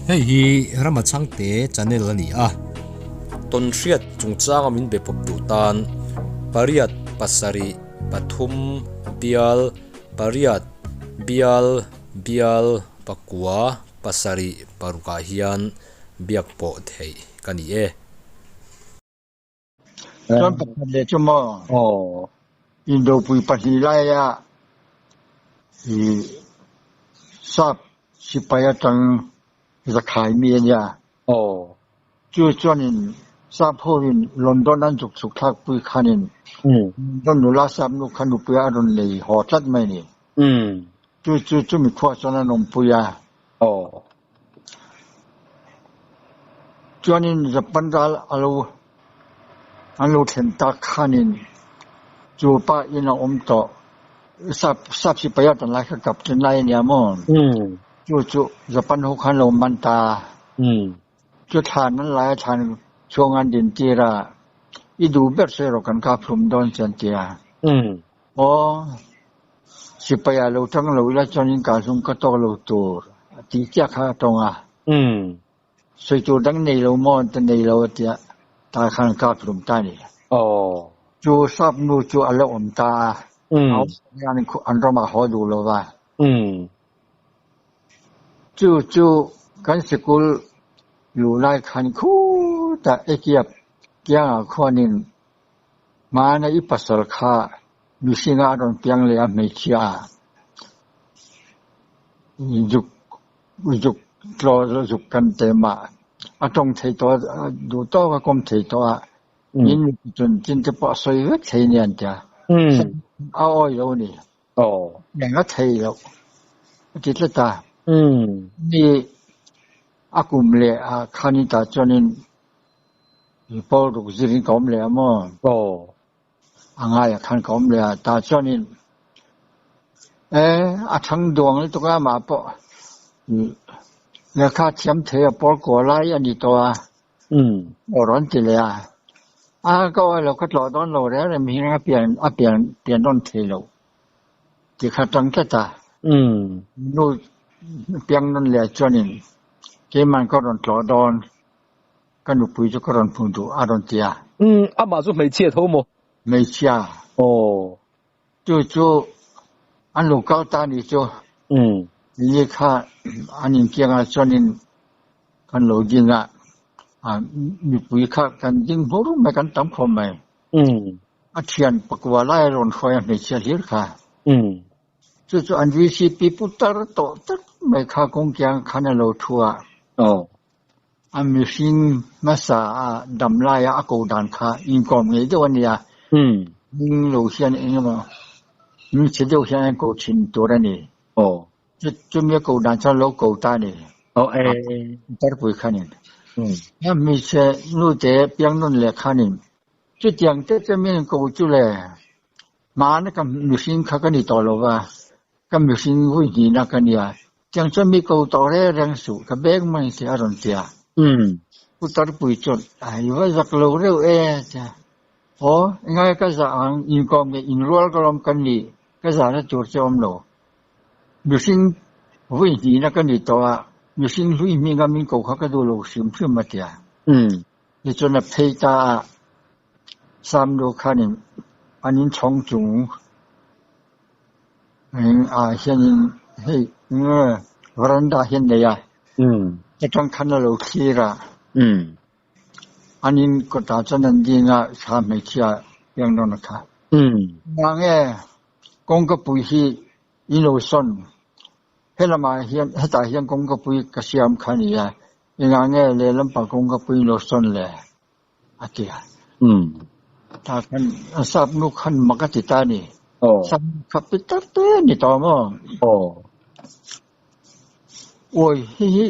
Hei hi Rama Chhangte channel a ni a. Tawnhriat chungchanga min be pawp duh tan pariat pasarih pathum bial pariat bial bial pakua pasarih parukah hian biak pawh theih ka ni e. Chuan pakhat leh chu maw? Indopui pahnih laia ih sap sipai atang zakhai mi a nia. Chu chuanin sap hoin London an zuk chhuk thlak pui khanin London nula sap nu kha nupui a rawn nei haw tlat mai a ni. Chu chu chumi khuah chuan an awmpui a. Chuanin Japan ral a lo an lo thlen tak khanin chu pa in a awm tawh sap sap sipai a tan lai kha captain lai a nia maw? Chu chu Japan ho khan lo man ta. Chu thlan an lai a thlan chhuang an din tir a, i duh ber sawi rawh kan kap hlum dawn che an ti a. Aw, sipai ah lo tang lo ila chuanin ka hlum ka tawk lo tur a tih chiah kha a tawng a. Sawi tur dang nei lo maw an ta nei lo a tia, tah khan kap hlum ta a ni. Chu sap nu chu a la awm ta a, a awm hian an ramah haw duh lo va. Chu chu kan sikul luh lai khan khutah ekiap kiangah khuanin Hmana i pasal kha mihringa a rawn piang leh a hmeichhia a, zuk zuk tlaw zuk kan teh mah a tawng thei tawh a, duh tawk a kawm thei tawh a, min chun chin te pawh a sawi vek thei nia an ti a, a awi lo a ni. Eng a thei loh a ti tlat a. Mi a kum leh a khanin tah chuanin Pawl ruk zirin ka awm leh a maw? A ngaiah khan ka awm leh a, tah chuanin e a thang duang lutuk a amah pawh lehkha thiam thei a pawl kuah lai a ni tawh a, aw rawn ti leh a, a ka awi lo ka tlawh dawn lo reng reng mihring a pian a pian pian rawn thei lo tih kha tang tlat a, nu piang nawn leh chuanin keimah ka rawn tlawh dawn. Ka nupui chu ka rawn hmuh duh a rawn ti a. Umm, amah chu hmeichhia tho maw? Hmeichhia. Aw. Chu chu an lo kal ta ni chu. Umm. Ni kha an inkiangah chuanin kan lo ding a, a mipui kha kan ding hmur mai, kan tam khawp mai. Umm. A thian pakua lai a rawn hruai a hmeichhia hlir kha. Umm. Chu chu an VCP pu tar tawh tak mai kha kawngkiang khan a lo thu a. Aw. A mihring hmasa a dam laia a ko dan kha inkawm ngei deuh a nia. Hming lo hian eng emaw hming chhe deuh hian an ko thin tur a ni. Chumi a ko dan chuan lo ko ta a ni. Tarpui khanin. A hmeichhe nute piang nawn leh khanin chutiang te chu mi an ko chu le hmana ka mihring kha ka ni tawh lo va, ka mihring vui hnihna ka nia. Tiang chuan mi ko tawh reng reng suh, ka beng mai che a rawn ti a. Pu Tarpui chuan, A i va zak lo reuh e a ti a. Aw, engai ka zah ang, inkawm nge inrual ka lawm ka ni, ka zahna tur che awm lo. Mihring vui hnihna ka ni tawh a, mihring hlui hminga min ko kha ka duh lo hrim hrim a ti a. Tichuan a phei ta a, Samlu khanin an inchhawng chung ah hianin hei nge veranda hi an nei a, atang khan a lo thlir a, an in kawtah chuan an ding a, thla hmeichhia piang dawn a kha. Mange kawngkapui hi in lo sawn, helamah hian hetah hian kawngkapui ka siam kha a ni a, engah nge lehlam pang kawngkapui in lo sawn le? A ti a. Tah khan sap nu khan mak a ti ta a ni. Sap nu kha pi tak te a ni tawh maw? Awi hei hi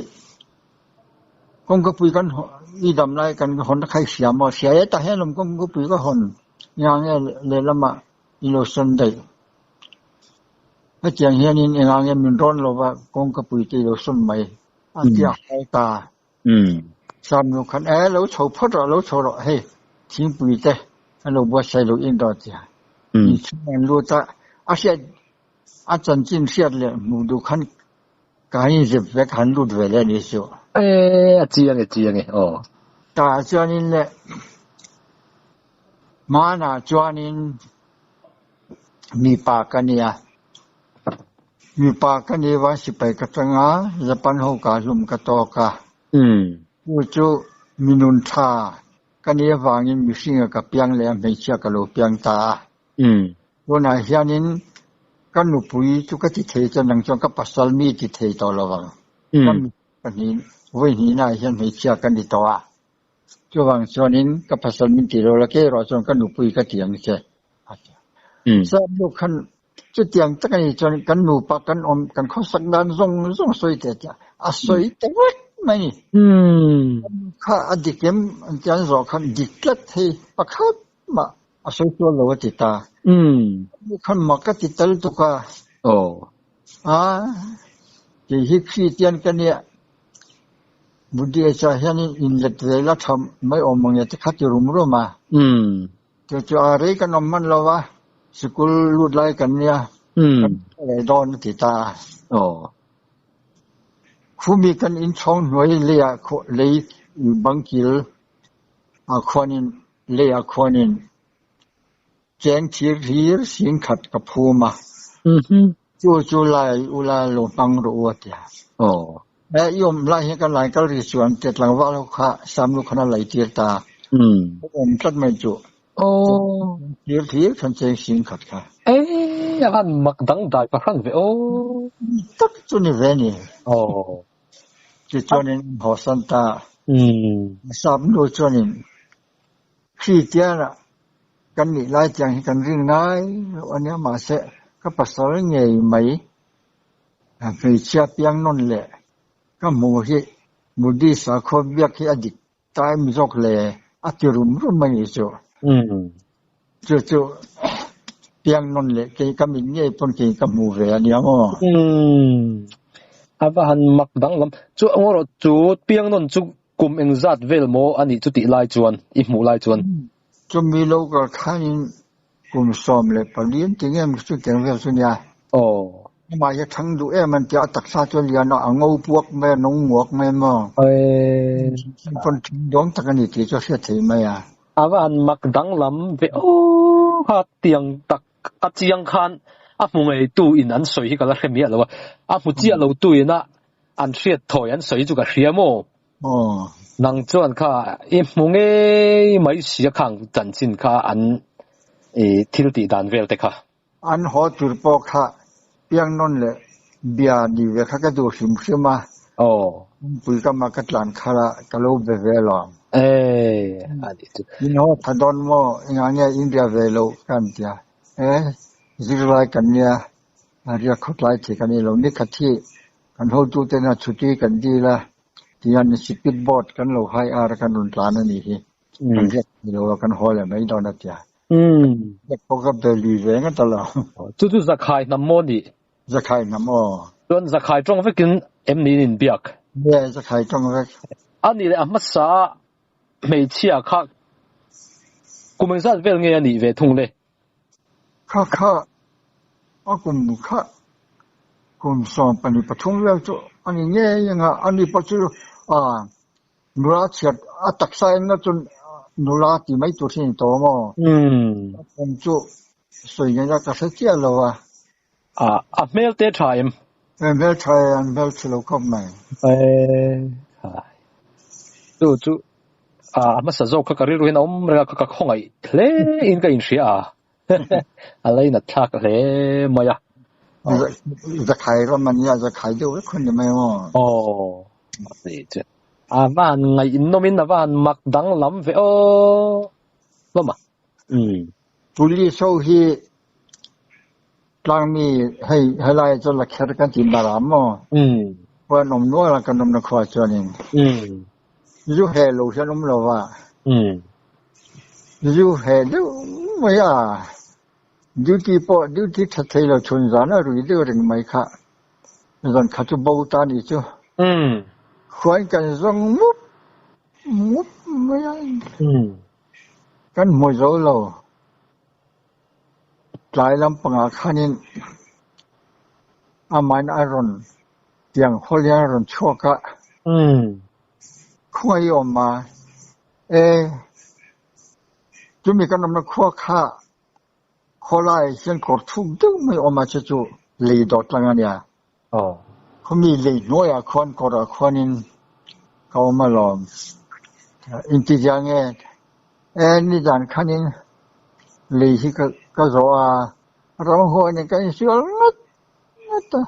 kawngkapui kan i dam lai kan hawn kha i hria maw? Hria e tah hian lawm kawngkapui ka hawn engah nge lehlamah i lo sawn daih. Hetiang hianin engah nge min rawn lova kawngkapui te i lo sawn mai a ti a hai ta. Sam nu khan e lo chho phawt rawh lo chho rawh hei thingpui te an lo buatsaih lo in rawh tia inchhung an lut a, a hriat a chanchin hriat leh hmuh duh khan Ka han inzep ve ka han lut ve leh a ni chu. E a chiang e chiang e aw. Tah chuanin le hmanah chuanin mipa ka nia. Mipa ka nih vang sipai ka tang a, Japan ho ka hlum ka tawk a. Chu chu minun tha ka nih avangin mihringa ka piang leh a hmeichhia ka lo piang ta a. Tunah hianin ka nupui chu ka ti thei chuan nang chuan ka pasal mi ti thei tawh lo vang. Ka pahnih vawi hnihnaah hian hmeichhia ka ni tawh a. Chuvang chuanin ka pasal min ti lo la kei erawh chuan ka nupui ka ti ang che a ti a. Sap nu khan chutiang tak a nih chuan kan nupa kan awm kan khawsak dan zawng zawng sawi teh tia a sawi ta vek mai a ni. Kha a dik em an tia an zawh khan dik tlat hei pakhat mah a sawi sual lo a ti ta. Nu khan mak a ti tal tuk a. A kei hi Kristian ka nia. Buddhist ah hianin inlet ve la tha mai awm ang e te kha ti rum rum a. Chu chu a rei kan awm hman lo va, sikul lut lai kan nia, kan leh dawn a ti ta a. Khumi kan inchhawng hnuai leiah lei bangkil ah khuanin leiah khuanin cheng thir hlir singkhat ka phum a. Chu chu lai ula lo hmang rawh u a ti a. E i awm lai hian kan lai kal ri chuan te tlangval ho kha Samlu khan a lei tir ta. A awm tlat mai chu. Thir thir khan cheng singkhat kha. E a han mak dangdai pahran ve aw. Tak chu ni ve ni. Tichuanin an hawsan ta. Samlu chuanin Kristiana kan nih lai tiang hi kan ring ngai loh a nia, mahse ka pasal ngei mai hmeichhia piang nawn leh ka hmuh hi Buddhist sakhaw biak hi a dik time zawk le a ti rum rum a nih chu. Chu chu piang nawn leh kei ka mit ngei pawn kei ka hmu ve a nia maw. A va han mak danglam. Chu engawrawh chu piang nawn chu Kum engzat vel maw a nih chutih lai chuan, i hmuh lai chuan? Chumi lo kal khanin kum 14 an ti nge maw chutiang vel chu nia. Aw. Amah hi a thang duh em an tia, a taksa chu a lian a, a ngo puak mai a, no nguak mai maw. Pawn thing dawng tak a ni tih chu a hriat theih mai a. A va han mak danglam ve aw kha tiang tak a chiang khan a hmu ngeitu in an sawi hi ka la hre miah lo a, a hmu chiah lo tu ina An hriat thawi an sawi chu ka hria maw? Nang chuan kha i hmu ngei mai sia khang chanchin kha an i thil tih dan vel te kha. An haw tur pawh kha piang nawn leh bia ni ve kha ka duh hrim hrim a. Pumpui ka mah ka tlan khalh a, ka lo be ve alawm. A nih chu. In haw tha dawn maw? Engah nge in ria ve loh ka an tia. E, zirlai kan nia, a riak khawtlai thei kan ni lo. Nikhat hi Kan hotuten a chhuti kan dil a, tihian speed boat kan lo hai ar a kan rawn tlan a nih hi. Kan riak thei lo a, kan haw leh mai dawn a tia. Riak pawh ka be lui ve ngawt a lo. Chu chu Zakhai hnam maw nih? Zakhai hnam aw. Chuan Zakhai tawng vekin em niin in biak? Nge, Zakhai tawng vek. A nih leh a hmasa a hmeichhia kha kum engzat vel nge a nih ve thung le? Kha kha a kum kha kum 23 vel chu a ni ngei ang a, ani pawh chu ah nula chhiat a taksa enna chu nula tih mai tur hi a ni tawh maw? A kum chu sawi ngaihna ka hre chiah lo a. A hmel te tha em? A hmel tha e, an hmel chhe lo khawp mai. Chu chu a hmasa zawk kha ka rilru hian a awm reng a, ka khawngaih hle in ka inhria a, a lainat thlak hle mai a. Zakhai ram a nia, zakhai deuh vek hun ni mai maw? Aw, chu a va han ngaihnawm in a va han mak danglam ve aw hlawm a. Police ho hi Tlangmi hei helai ah chuan lakher kan ti bar a maw? Khua an awm nual a kan awmna khua chuanin. Zu heh lo hian awm lo va. Zu heh deuh mai a, duty pawh duty tha thei lo chhun zan a rui deuh reng mai kha. Zan kha chu bo ta ni chu. Khuain kan zawng mup mup mai a. Kan hmu zo lo. Tlai lampangah khanin amahin a rawn ti Tiang hawl hian a rawn chhuak a. Khawngaih i awm a, e, chumi kan awmna khua kha khawlaiah hian kawr thuk deuh mai awm a, chu chu lei dawt tlang a nia. Khawmi lei hnuaiah khuan kawrah khuanin ka awm alawm. Intizia nge? E, nizan khanin lei hi ka zawh a, ramhuai nen kan insual ngat ngat a.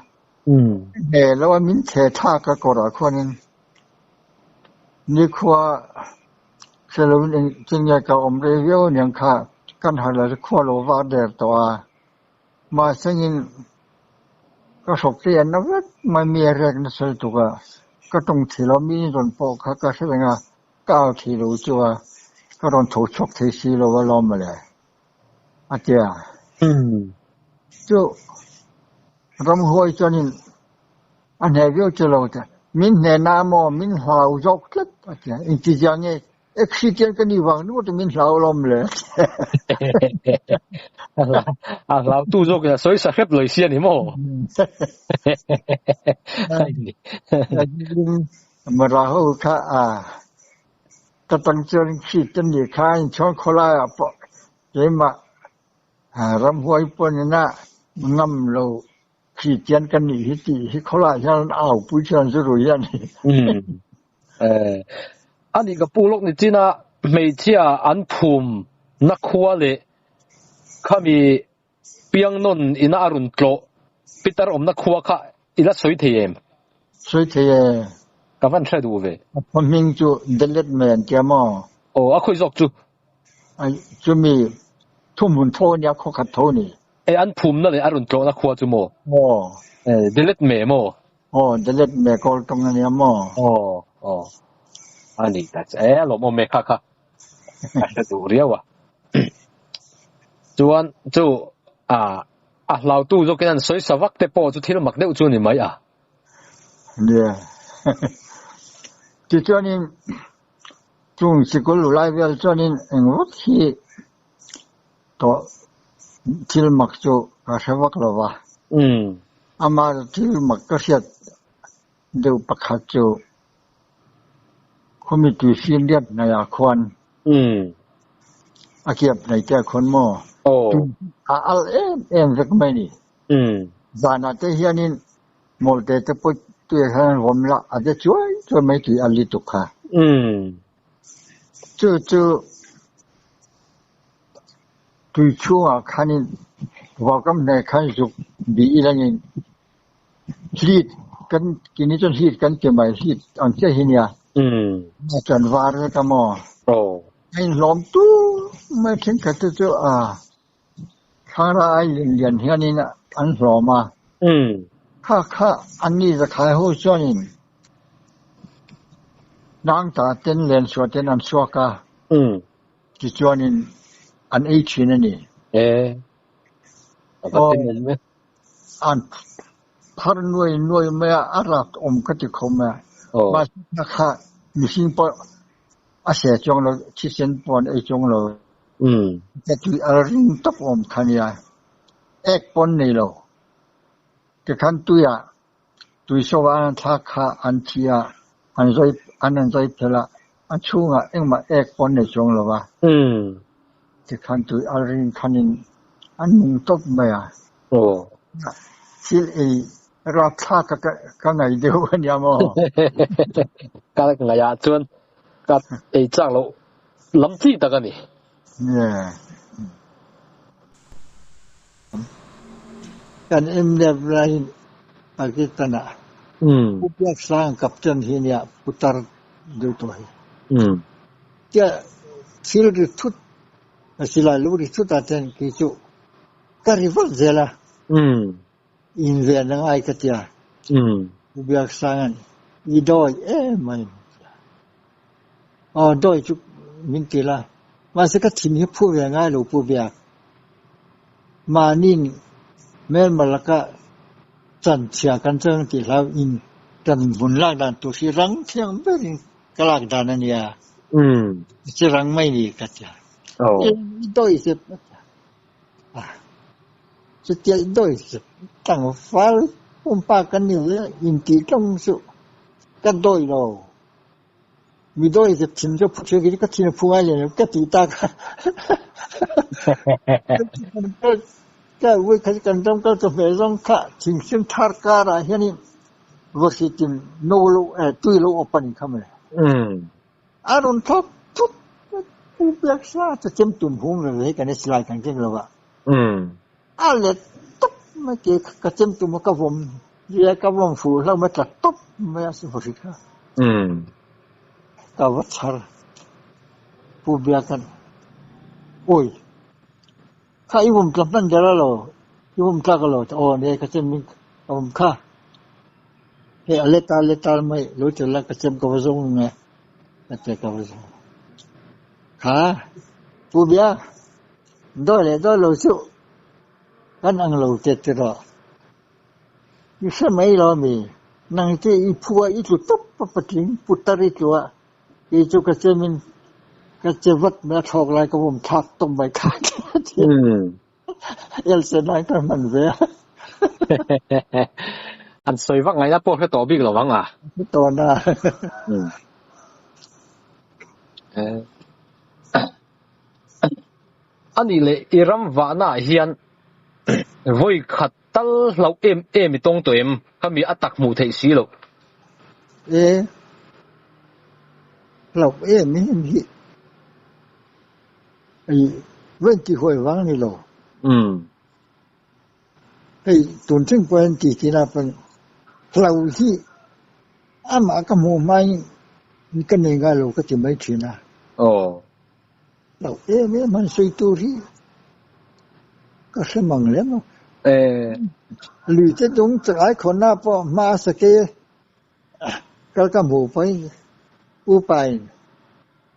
Hne lo a min chhe thlak a kawrah khuanin nikhua hre lovin engtin nge ka awm rei viau aniang kha kan harh la chu khua lo vak der tawh a. Mahsengin ka hrawk te an na vek mai mi a rek nasa lutuk a, ka tawng thei lo mi in rawn pawh kha ka hre reng a, ka au thei lo chu a, ka rawn tho chhuak thei si lo a lawm mawle a ti a. Chu ramhuai chuanin a hneh viau chu lo ta, min hnehna maw min hlau zawk tlat a ti a, engtizia nge Accident ka nih vang ringawt in min hlau alawm le. A hlau tu zawk in a sawi sa hrep lawih si a ni maw? Mara ho kha a ka tang chuan khi te nih kha in chhuang khawlai ah pawh keimah ramhuai pawn ina ngam lo Kristian kan nih hi tih hi khawlai hian an au pui chuan zu rui a ni. A nih ka pu lawk ni chin a hmeichhia an phum na khua leh khami piangnawn ina a rawn tlawh Peter awmna khua kha i la sawi thei em? Sawi thei e. Ka van hre duh ve. A khaw hming chu Delet mai an tia maw? Aw, a khawi zawk chu. Chumi thuhmun tho a nia, khaw khat tho a ni. E an phumna leh a rawn tlawhna khua chu maw? Aw. E Delet me maw? Aw, Delet me kawl tawng a nia maw? Aw, aw. A ni ta che. E a lawmawm e kha kha. A hre duh riau a. Chuan chu a a hlautu zawkin an sawi sa vak te pawh chu thil mak deuh chu a ni mai a. Nia. Tichuanin chung sikul lu lai vel chuanin eng vak hi tawh thil mak chu ka hre vak lo va. Ama thil mak ka hriat deuh pakhat chu khawmi tui fim riat hnaihah khuan a kiap hnaih te ah khuan maw a al em em vek mai ni. Zanah te hianin mawlte te pawh tuiah hian an vawm la a de chuai chuai mai tui al lutuk kha. Chu chu tui chhungah khanin vaukam hnaih khan zuk bih ilangin hlit kan kini chuan hlit kan ti mai hlit ang chiah hi nia chuan var vek a maw a inhlawm tur mai thenkhat te chu a thlangra ai lian lian hianin an hlawm a kha kha an ni zakhai ho chuanin hnangta ten len suah ten an chhuak a tichuanin an ei thin a ni. Aw an phar nuai nuai mai a, a rat awm ka ti khawp mai a. Mahse kha kha mihring pawh a se chuang lo, thisen pawh an ei chuang lo. Ka tui a ring tawp awm kha nia, ek pawn nei lo. Tikhan tuiah tui sawva an thlak kha an thi a, an zai an an zai phelh a, a chhungah engmah ek pawn nei chuang lo va. Tikhan tui a ring khanin an nung tawp mai a. Thil ei rapthlak ka ka ngaih deuh a nia maw? Ka ngaihah chuan ka ei chak loh lam chi tak a ni. Yeah. Kan MDF laiin Pakistan-ah Pu Biaksang captain hi nia putar deuh tawh hi. Tia thil ri thut a silai lo ri thut ah chuan kei chu ka ri vak zel a. Inven a ngai ka tia. Pu Biaksanga'n i dawi em mai a ti a. Aw dawi chu min ti la, mahse ka thin hi phu ve ngai lo Pu Biak. Mahniin hmelma laka chan chhia kan chang tih hlau in kan vun lak dan tur hi rang thiang berin ka lak dan a nia. Chi rang mai ni ka ti a. I dawi zep a ti a. Chutia i dawi zep tlangval. Pumpa kan ni ve intih tlawng chu ka dawi lo. Mi dawi zep thin chu phu thin ka thin a phu ngai lem lo ka tih tak a. Ka vui kha chu kan ram kal chawhmeh zawng kha thingsim thar karah hianin vawhri tin no lo eh tui lo awp a ni kha mawle. A rawn thlawp thut pu pek sa chu chem tum hung ve ve hi kan silai kan keng lo a. A let tawp mai ke ka chem tum a ka vawm ria ka vawm fuh hlauh mai tla tawp mai a vawhri kha. Ka va chhar pu biak an awi kha i vawm tla hman der a lo i vawm tlak a lo aw ne ka chem in ka vawm kha hei a let a let a mai lo ti la ka chem ka va zawng nge ka ti ka va zawng kha pu biak Dawi leh dawi lo chu kan ang lo te ti rawh. I hre mai lo ami? Nang chu i phu a i tlu tawp a patling putar i tlu a, kei chu ka chem in ka che vat mai a thlawk lai ka vawm thlak tawp mai kha ti else nan ka hman ve a. An sawi vak ngaihna pawh hre tawh bik lo ang a. Hre tawh na. A nih leh i ram vahnaah hian vawi khat tal hlauh em em i tawng tawh em? Khami a tak hmuh theih si loh. E, hlauh em em hi i vawi intihuai vang ni lo. Hei tun thleng pawh hian titi na pawn hlau hi amah ka hmuh hmain ka nei ngai lo ka ti mai thin a. Aw. Hlau em em han sawi tur hi ka hre mang lem lo. Eh. Lui te dung chakai khawnna pawh hma a sakei kal ka hmuh pawhin upain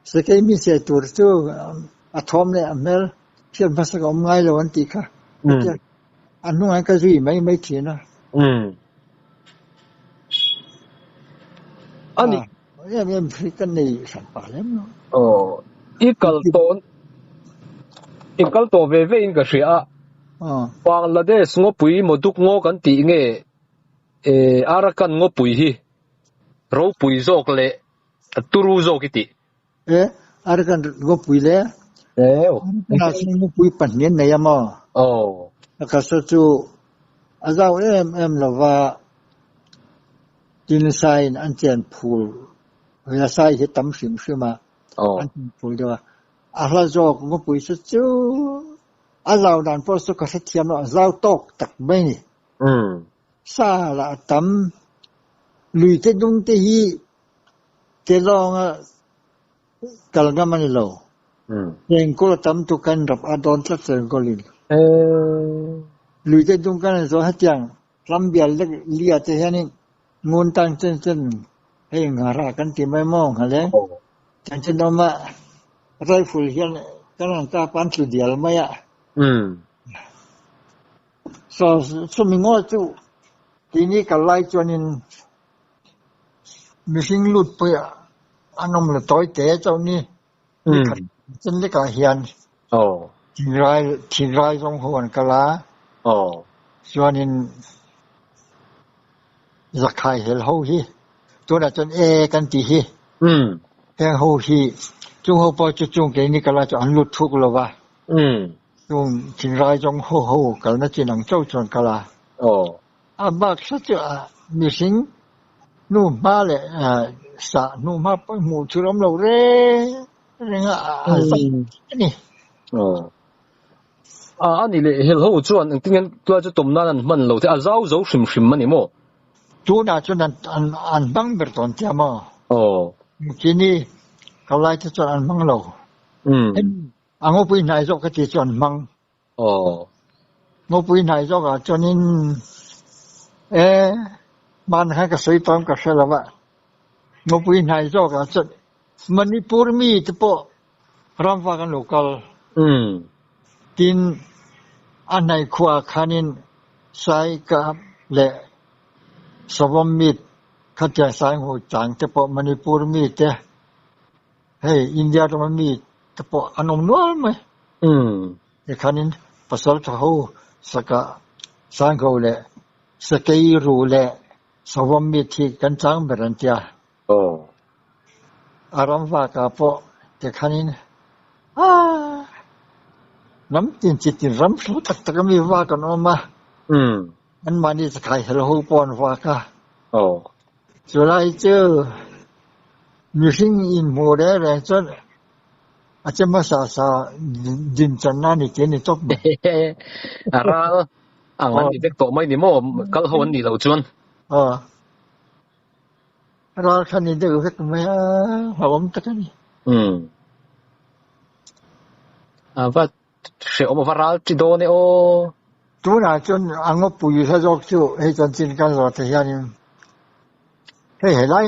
Sakei mi che tur chu a thawm leh a hmel hriat hmasa ka awm ngai lo an tih kha. A hnungah hian ka zui mai mai thin a. A ni. Em em hi ka nei hran pah lem lo. Aw, i kal tawh i kal tawh ve ve in ka hria a. Bangladesh ngawpui Moduk ngaw kan tih nge Arakan ngawpui hi ropui zawk leh Turu zawk i tih. E, Arakan ngawpui le. E. Arakan ah ngawpui pahnih an nei a maw? Aw. A kasa chu a zau em em lova tin saiin an chen phul a sai hi tam hrim hrim a an chen phul deuh a. A hla zawk ngawpui chu chu a zau dan pawh chu ka hrethiam lo a zau tawk tak mai ni. Sa lah a tam. Lui te dung te hi Ke lawnga kal ngam a ni lo. Chengkawl a tam tuk kan rap a dawn tlat chengkawlin. Luite dung kan an zawh hetiang ram bial lek lia te hianin ngun tang chen chen hei nghara kan ti mai maw nghal e. Tiang chen awm a rifle hian kan han kap a an tlu dial mai a. So chumi ngaw chu keini kal lai chuanin Mihring lut pawh an awm la tawi te chauh ni. Nikhat chen lekah hian thinrai thinrai zawng ho an kal a. Chuanin zakhai hel ho hi tunah chuan e kan tih hi heng ho hi chung ho pawh chu chung keini kal a chu an lut thuk lo va. Chung thinrai zawng ho ho kalna chin ang chauh chuan kal a. A bak hre chu a mihring hnu hma leh sah hnu hma pawh hmuh thil awm lo reng reng a a zai a ni. Aw. A a ni leh hel ho chuan engtin nge tlai chu tawm nan an hman lo te a zau zo hrim hrim a ni maw? Tunah chuan an an an hmang ber tawn tia maw? Aw. Kini ka lai te chuan an hmang lo. A ngawpui hnai zawk ka ti chu an hmang. Aw. Ngawpui hnai zawkah chuanin e hman khan ka sawi tawm ka hre lo a, ngawpui hnai zawkah chuan Manipur mi te pawh ramvak an lo kal. Tin, a hnai khuaah khanin Saikap leh Savawm mi khatiang Sainghu chang te pawh Manipur mi te Hei India rama mi te pawh an awm nual mai. Tikhanin pasal tha ho saka Sangho leh Sakei ruh leh savawm mit hi kan chang ber an tia. Aw. A ram vakah pawh tikhanin aaa ram tin chi tin ram hlu tak tak a mi vak an awm a. Umm. Anmahni chakai hel ho pawh an vak a. Aw. Chulai chu mihring inhmuh reng reng chuan a che hmasa sa din channa a ni tih a ni tawp mai. A ral ang an ni vek tawh mai ni maw? Kal ho an nih loh chuan. Aw. A ral kha ni deuh vek mai a, hlauhawm tak a ni. Umm. A va hrehawm a va ral chi dawn e aw. Tunah chuan a ngawpui hla zawk chu hei chanchin kan zawh te hianin hei helai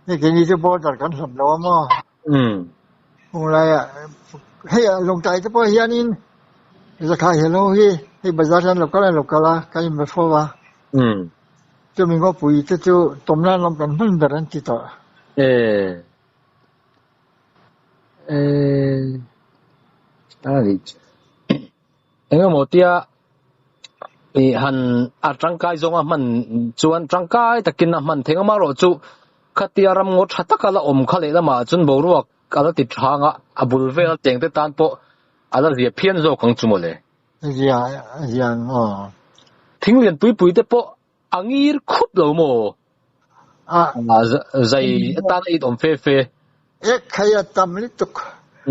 hei keini chu border kan hlap lo a maw? Umm. Hung laiah hei a lawngtlai te pawh hianin zakhai hello hi hei bazar hian lo kal a lo kal a kan inbe fo a. Umm. Chumi ngawpui te chu tawmna lam kan hman ber an ti tawh. E. E. Engemaw tia i han a tangkai zawnga hman chuan tangkai takin a hman theih amaherawh chu khatia ram ngaw tha taka la awm kha leh lamah chuan boruak a la ti thang a, a bul vel cheng te tan pawh a la zia phian zawk ang chu mawle. Zia zia ang aw. Thing lian pui pui te pawh a ngir khup lo maw? A. Zai atan a inawm fe fe. Ek khai a tam lutuk.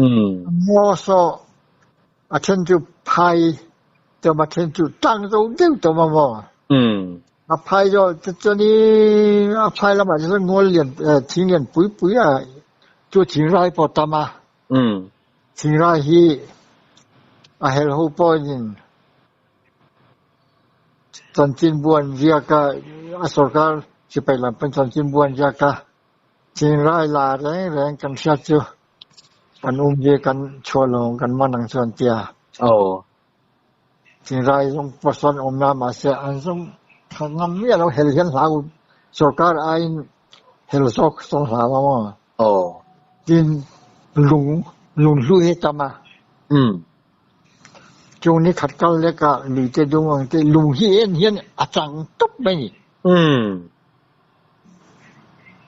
Umm. Ngaw saw a then chu phai tawm a then chu tlang zo deuh tawm a maw? Umm. A phai zawh te chuanin a phai lamah chuan ngawl lian thing lian pui pui a chu thingrai pawh a tam a. Umm. Thingrai hi a hel ho pawhin chanchinbu an ziak a, a sorkar sipai lam pawn chanchinbu an ziak a, thingrai la reng reng kan hriat chu kan um hi kan chhuah lo ang kan man ang chu an ti a. Aw. Thingrai zawng pawh sawn awm na mahse an zawng tha ngam miah lo hel hian hlau sorkar aiin hel zawk sawn hlau a maw. Aw. Tin lung lunghlu hi a tam a. Umm. Chung ni khat kal lek a lui te dung ang te lung hi en hian a chang tawp mai ni. Umm.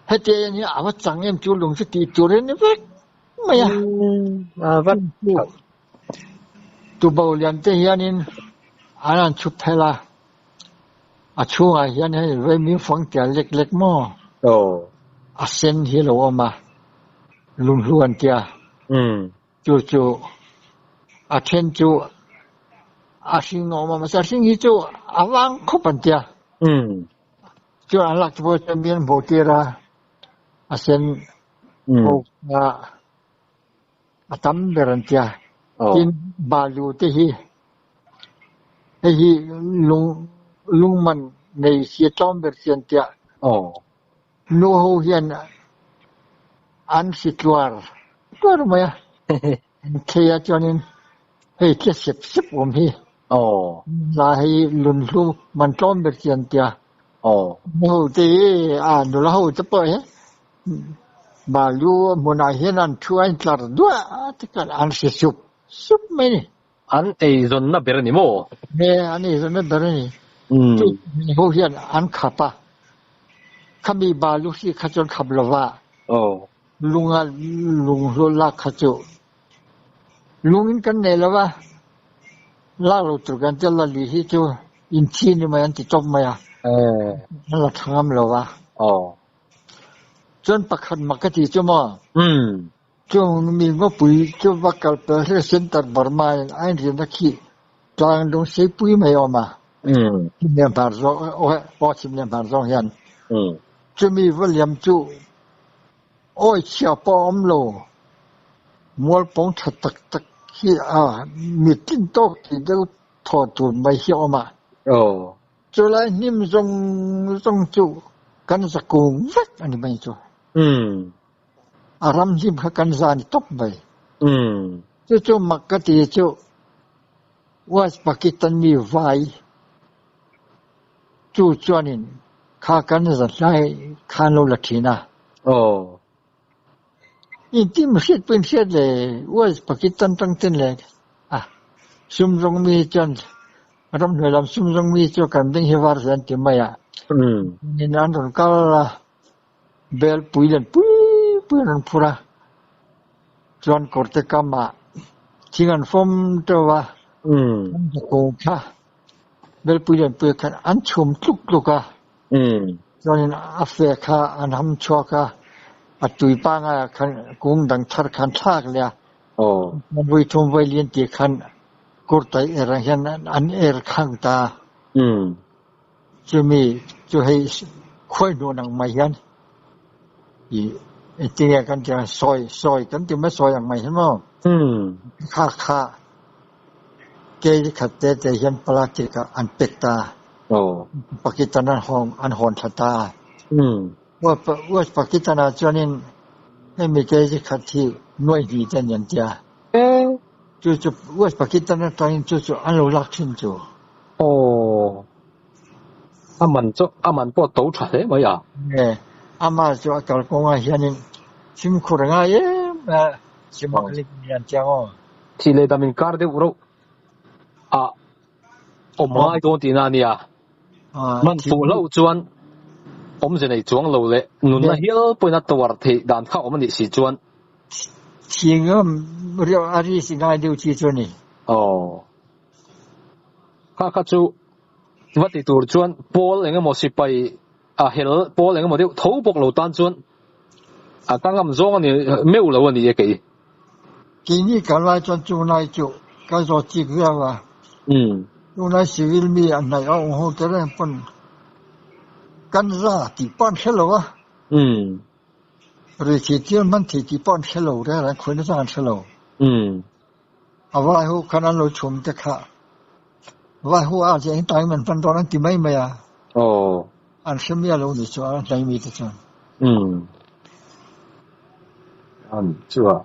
Heti en hi a va chang em chu lung chu tih tur en vek mai a. Umm a va Tubo lian te hianin an han chhup phel a, a chhungah hian hei vaimim fang tial lek lek maw? Aw. A sen hi a lo awm a, lunghlu an tia. Umm. Chu chu a then chu a hring a awm a, mahse a hring hi chu a vang khawp an tia. Umm. Chuan an lak te pawh chuan mi an hmuh tir a, a sen ho kha a tam ber an tia. Tin, balu te hi hei hi lung lungman nei si a tlawm ber si an tia. Nu ho hian an hri tluar tluar mai a, an thei a chuanin hei tle sep sep awm hi. La hei lunhlu man tlawm ber chi an tia. Nu ho te hi a nula ho te pawh hi balu hmunah hian an thu a intlar duah tikhan an hri sup sup mai a ni. An eizawnna ber a ni maw? He, an eizawnna ber a ni. Chu ho hian an khap a, khami balu hi kha chuan khap lova lunga lunghlu lak kha chu lungin kan nei lova, lak lo tur kan tia la lui hi chu inthi ni mai an ti tawp mai a, an la tha ngam lova. Chuan pakhat mak ka ti chu maw? Chung mi ngawpui chu va kal pel hle Center Burma in a inrinna khi tlang lung seipui mai a awm a. Chhimlian hmar zawng aw chhimlian hmar zawng hian. Chumi va liam chu awi chhia pawh a awm lo. Mualpawng tha tak tak hi a mi tlin tawk tih deuh thaw tur mai hi a awm a. Chulai hnim zawng zawng chu kan zakung vek a ni mai chu. A ram hlim kha kan zan i tawp mai. Chu chu mak ka ti chu West Pakistan mi vai chu chuanin kha kan zan hlai khan lo la thin a. Intim hriat pawhin hriat le West Pakistan tang ten le a sum zawng mi chuan. Ramhnuai lam sum zawng mi chu kan beng hi var ve an ti mai a. In an rawn kal a, bel pui lian pui pui an rawn phur a, chuan kawrte kamah thing an fawm teuh a, an kawng kha bel pui lian pui khan an chhum tluk tluk a, chuanin a fe kha an ham chhuak a, a tui pangaiah khan kung dang thar kha an thlak leh a, Vui thum vui lian tih khan kurtai er ang hian an er khang ta. Chumi chu hei khuai hnuh ang mai hian i engtinge kan tih ang sawi sawi kan ti mai sawi ang mai hian maw kha kha kg khat te te hian plastic ah an pek ta. Pakistan an hawn an hawn thla ta. West Pakistan ah chuanin hemi kg khat hi nuai hnih te an tia. Chu chu West Pakistan atangin chu chu an lo lak thin chu. Aw. A man chu a man pawh to tha hle mai a. E, ama chu a kalkawngah hianin fimkhur a ngai em a, smuggling ni an tia maw. Thih leh dam inkar deuh reuh a awm ngai dawn tihna a nia. Man fuh hlauh chuan awmze nei chuang lo leh nunna hial pawhin a tuar theih dan kha awm a nih si chuan. Thingam riau a ri si ngai deuh chi chu a ni. Aw. Kha kha chu va ti tur chuan pawl eng emaw sipai a hel pawl eng emaw deuh tho bawk lo tan chuan a ka ngam zawng a ni meuh lo a ni e kei. Keini kan lai chuan chunglai chu ka zawt chik viau a, chunglai civil mi a hnaih a awm ho te reng pawn kan za tih pawh an hre lo a, rui thih tir hman thei tih pawh an hre lo reng reng khawi nachang an hre lo. A vai ho khan an lo chhum te kha vai ho a che engtain man hman dawn an ti mai mai a, an hre miah lo ni chuan an hnaih mi te chuan. An chu a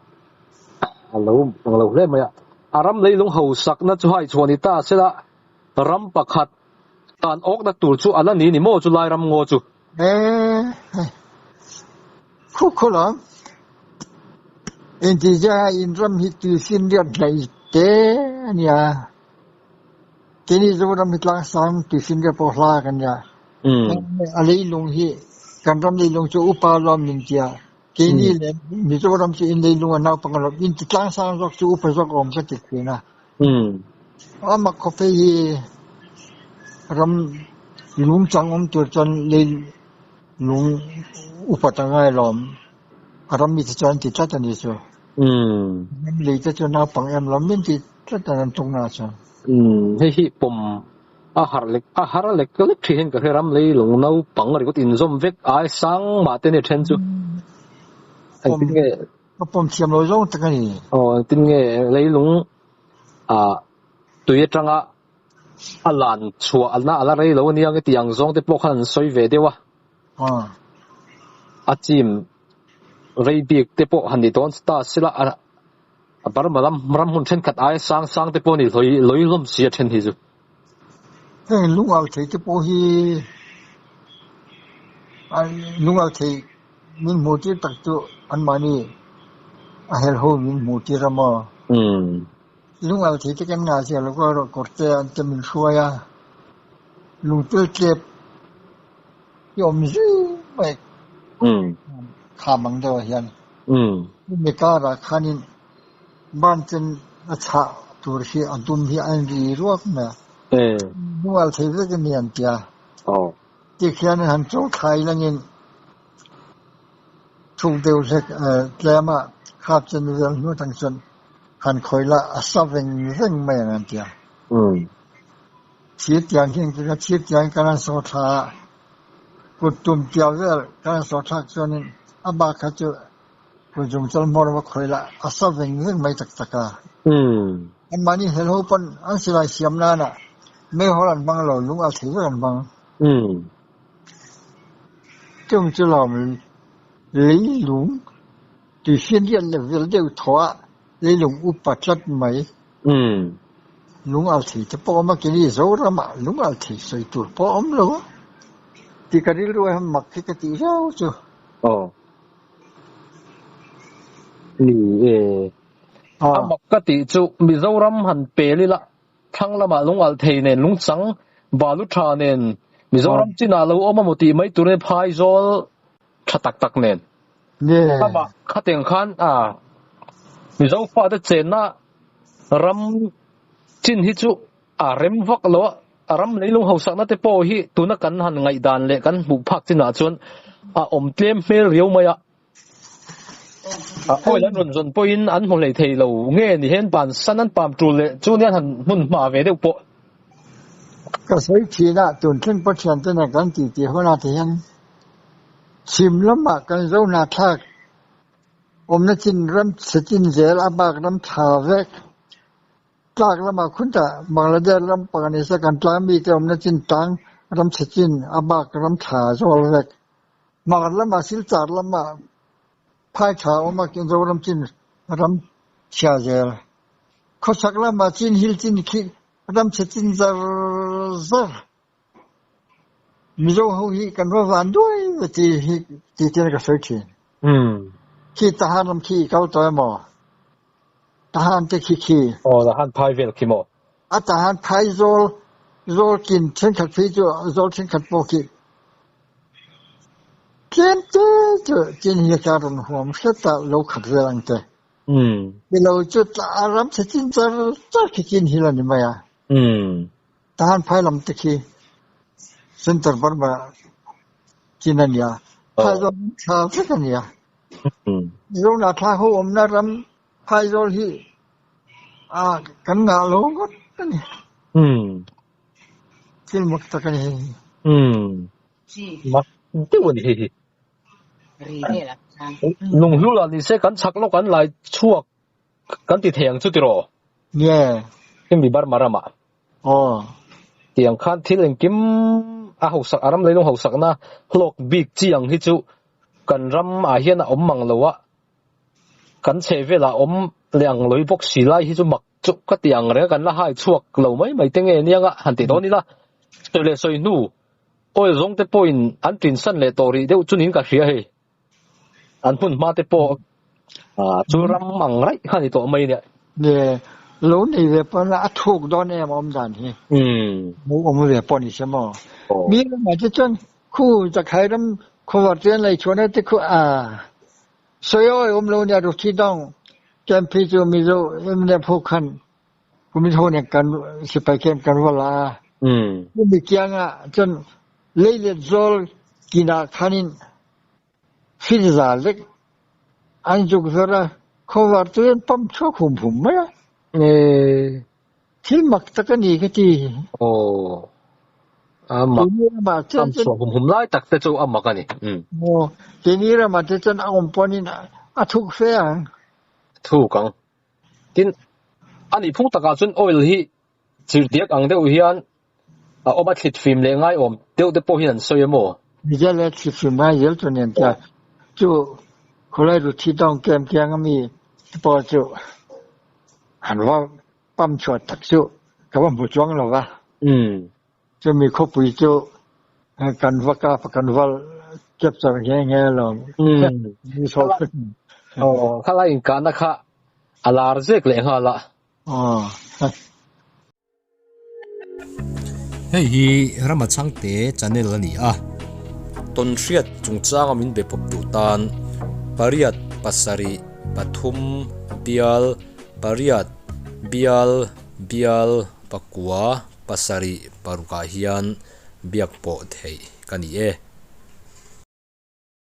a lo ang lo hle mai a. A ram leilung hausakna chu hai chhuah ni ta sela ram pakhat tan awkna tur chu a la ni ni maw chu lai ram ngaw chu. E hei khu khu lam engtizia in ram hi tui finriat hnaih te a nia. Keini Zoram hi tlangsang tui finriat pawh hla kan nia. A leilung hi kan ram leilung chu upa lawm min tia. Keini leh Mizoram chu in leilung a naupang alawm in ti tlangsang zawk chu upa zawk awm ka ti thin a. A mak khawp hei hi ram lung chang awm tur chuan leilung upa ta ngai alawm. A ram mite chuan an ti tlat a ni chu. Ram lei te chu naupang em lawm min ti tlat a an tawng na chuan. Hei hi pawm a har lek a har lek lek thin hian ka hre ram leilung naupang ringawt inzawm vek ai sang mah te nia then chu. Engtin nge Ka pawm thiam lo zawng tak a ni. Aw engtin nge leilung ah tui atanga a lan chhuah a la rei lo ania nge tih ang zawng te pawh khan an sawi ve deuh a. A chim rei bik te pawh han ni dawn ta sela a A Burma lam ram hmun thenkhat aia sang sang te pawh a ni hlawi hlawi hlawm si a then hi chu. Heng lungal thei te pawh hi lungal thei min hmuh tir tak chu anmahni a hel ho min hmuh tir a maw? Lungal thei te kan ngah zia lo ka rawh kawr te an te min hruai a, lungtel tlep hi awm zui mai kham ang deuh ah hian. Hemi karah khanin ban chen a chhah tur hi a dum hi a in ri ruak mai a, hnual thei vek a ni an ti a. Tikhian han cho thlai langin thuk deuh hlek tlem a khap chen vel hnu atang chuan han khawi la a sa veng veng mai ang an ti a. Thir tiang hian thir tiang kan han saw thla a. Kut tum piah vel kan saw thlak chuanin a bak kha chu kut zung chal hmawr va khawi lah a sa veng veng mai tak tak a. Anmahni hel ho pawn an silai siam nana meihawl an hmang lo, lung alh thei vek an hmang. Chung chu lawm leilung tuifinriat level deuh thaw ah leilung upa tlat mai. Lung al thei te pawh a awm a, keini Zoramah lung al thei sawi tur pawh a awm lo a, tih ka rilru a mak hi ka tih viau chu. Aw. Ni e. A mak ka tih chu Mizoram han pel ila. Thlang lamah lung alh thei nen, lung chang balu tha nen, Mizoram chinah lo awm a maw tih mai turin phaizawl tha tak tak nen. Amah khatiang khan a Mizo fate chenna ram chin hi chu a rem vak lo a, a ram leilung hausakna te pawh hi tuna kan han ngaihdan leh kan hmuh phak chinah chuan a awm tlem hmel riau mai a. A oil an rawn zawn pawhin an hmu hlei thei lo nge ni hian bansan an pam tul leh chu nia han hmun hma ve deuh pawh. Ka sawi thin a, tun thleng Pathian te nen kan titi hunah te hian chhim lamah kan zo hna thlak awmna chin ram chhe chin zel a bak ram tha vek tlak lamah khuntah Bangladesh ram pakhat ni se kan tlang mite awmna chin tlang ram chhe chin a bak ram tha zawl vek. Hmar lamah Silchar lamah phai tha awm a, Zoram chin ram chhia zel. Khawchhak lamah chin hil chin khi ram chhe chin zar zar. Mizo ho hi kan va van duai ve ti hi ti ten ka sawi thin. Khi Tahan lam khi i kal tawh emaw? Tahan te khi khi. Aw Tahan phai vel khi maw? A Tahan phai zawl zawl kin thenkhat phei chu zawl thenkhat pawh khi Tlem te chu chin hi ka rawn huam hret a, lo khat vel ang che. Ni lo chu a ram chhe chin char char khi chin hi la ni mai a. Tahan phai lam te khi Center Burma chin a nia. Phaizawl thla vek a nia. Mizoram thla ho awmna ram Phaizawl hi a kan ngah lo ngawt a ni. Thil mak tak a ni hei hi. Umm. Mak deuh a ni hei hi. Lunghlu lah ni se kan chhak lawk an lai chhuak kan ti thei ang chu tiraw? Nge. Hemi Burma ramah. Aw. Tiang khan thil engkim a hausak a ram leilung hausakna hlawk bik chi ang hi chu kan ram ah hian a awm mang lo a, kan chheh velah awm leh ang lawih bawk si lai hi chu mak Chu ka ti ang reng a, kan la hai chhuak lo mai mai te nge niang a, han ti dawn ila. Sawi leh sawi hnu, oil zawng te pawhin an tin san leh tawh rih deuh chu niin ka hria hei. An hmun hma te pawh chu ram ang raih kha ni tawh mai nia. Nge, lo nei ve pawn a thuk dawn em awm dan hi. Lo awm ve pawh ni se maw. Mi ramah te chuan khu zakhai ram khawvar te an lei chhuahna te khu a. Sawi awi awm lo nia Ruthi dawng camp hi chu Mizo MNF ho khan kum in ho nen kan sipai camp kan va la a. Chumi kiangah chuan leilet zawl kinah khanin firza lek an zuk zawr a, khawvar chu an pump chhuak hum hum mai a. Thil mak tak a ni ka ti. Aw. A mak. Keini ramah chuan Pump chhuak hum hum lai tak te chu a mak a ni. Umm. Aw. Keini ramah te chuan a awm pawhin a thuk fe ang. A thuk ang. Tin, a nih phung takah chuan oil hi chirhdiak ang deuh hian a awm a thlit fim leh ngai awm deuh te pawh hian an sawi a maw? Mizel e thlit fim ngai zel chu nen tia chu khawlai ruthi dawng kem kiang a mi te pawh chu han va pump chhuah tak chu ka va hmu chuang lo va. Chumi khawpui chu kan va kap a kan va capture nghe nghe lo. Aw, khalai inkahna kha a lar zek leh nghal a. Aw. Hei hi Rama Chhangte channel a ni a, tawnhriat chungchanga min be pawp duh tan pariat pasarih pathum bial pariat bial bial pakua pasarih parukah hian biak pawh theih ka ni e.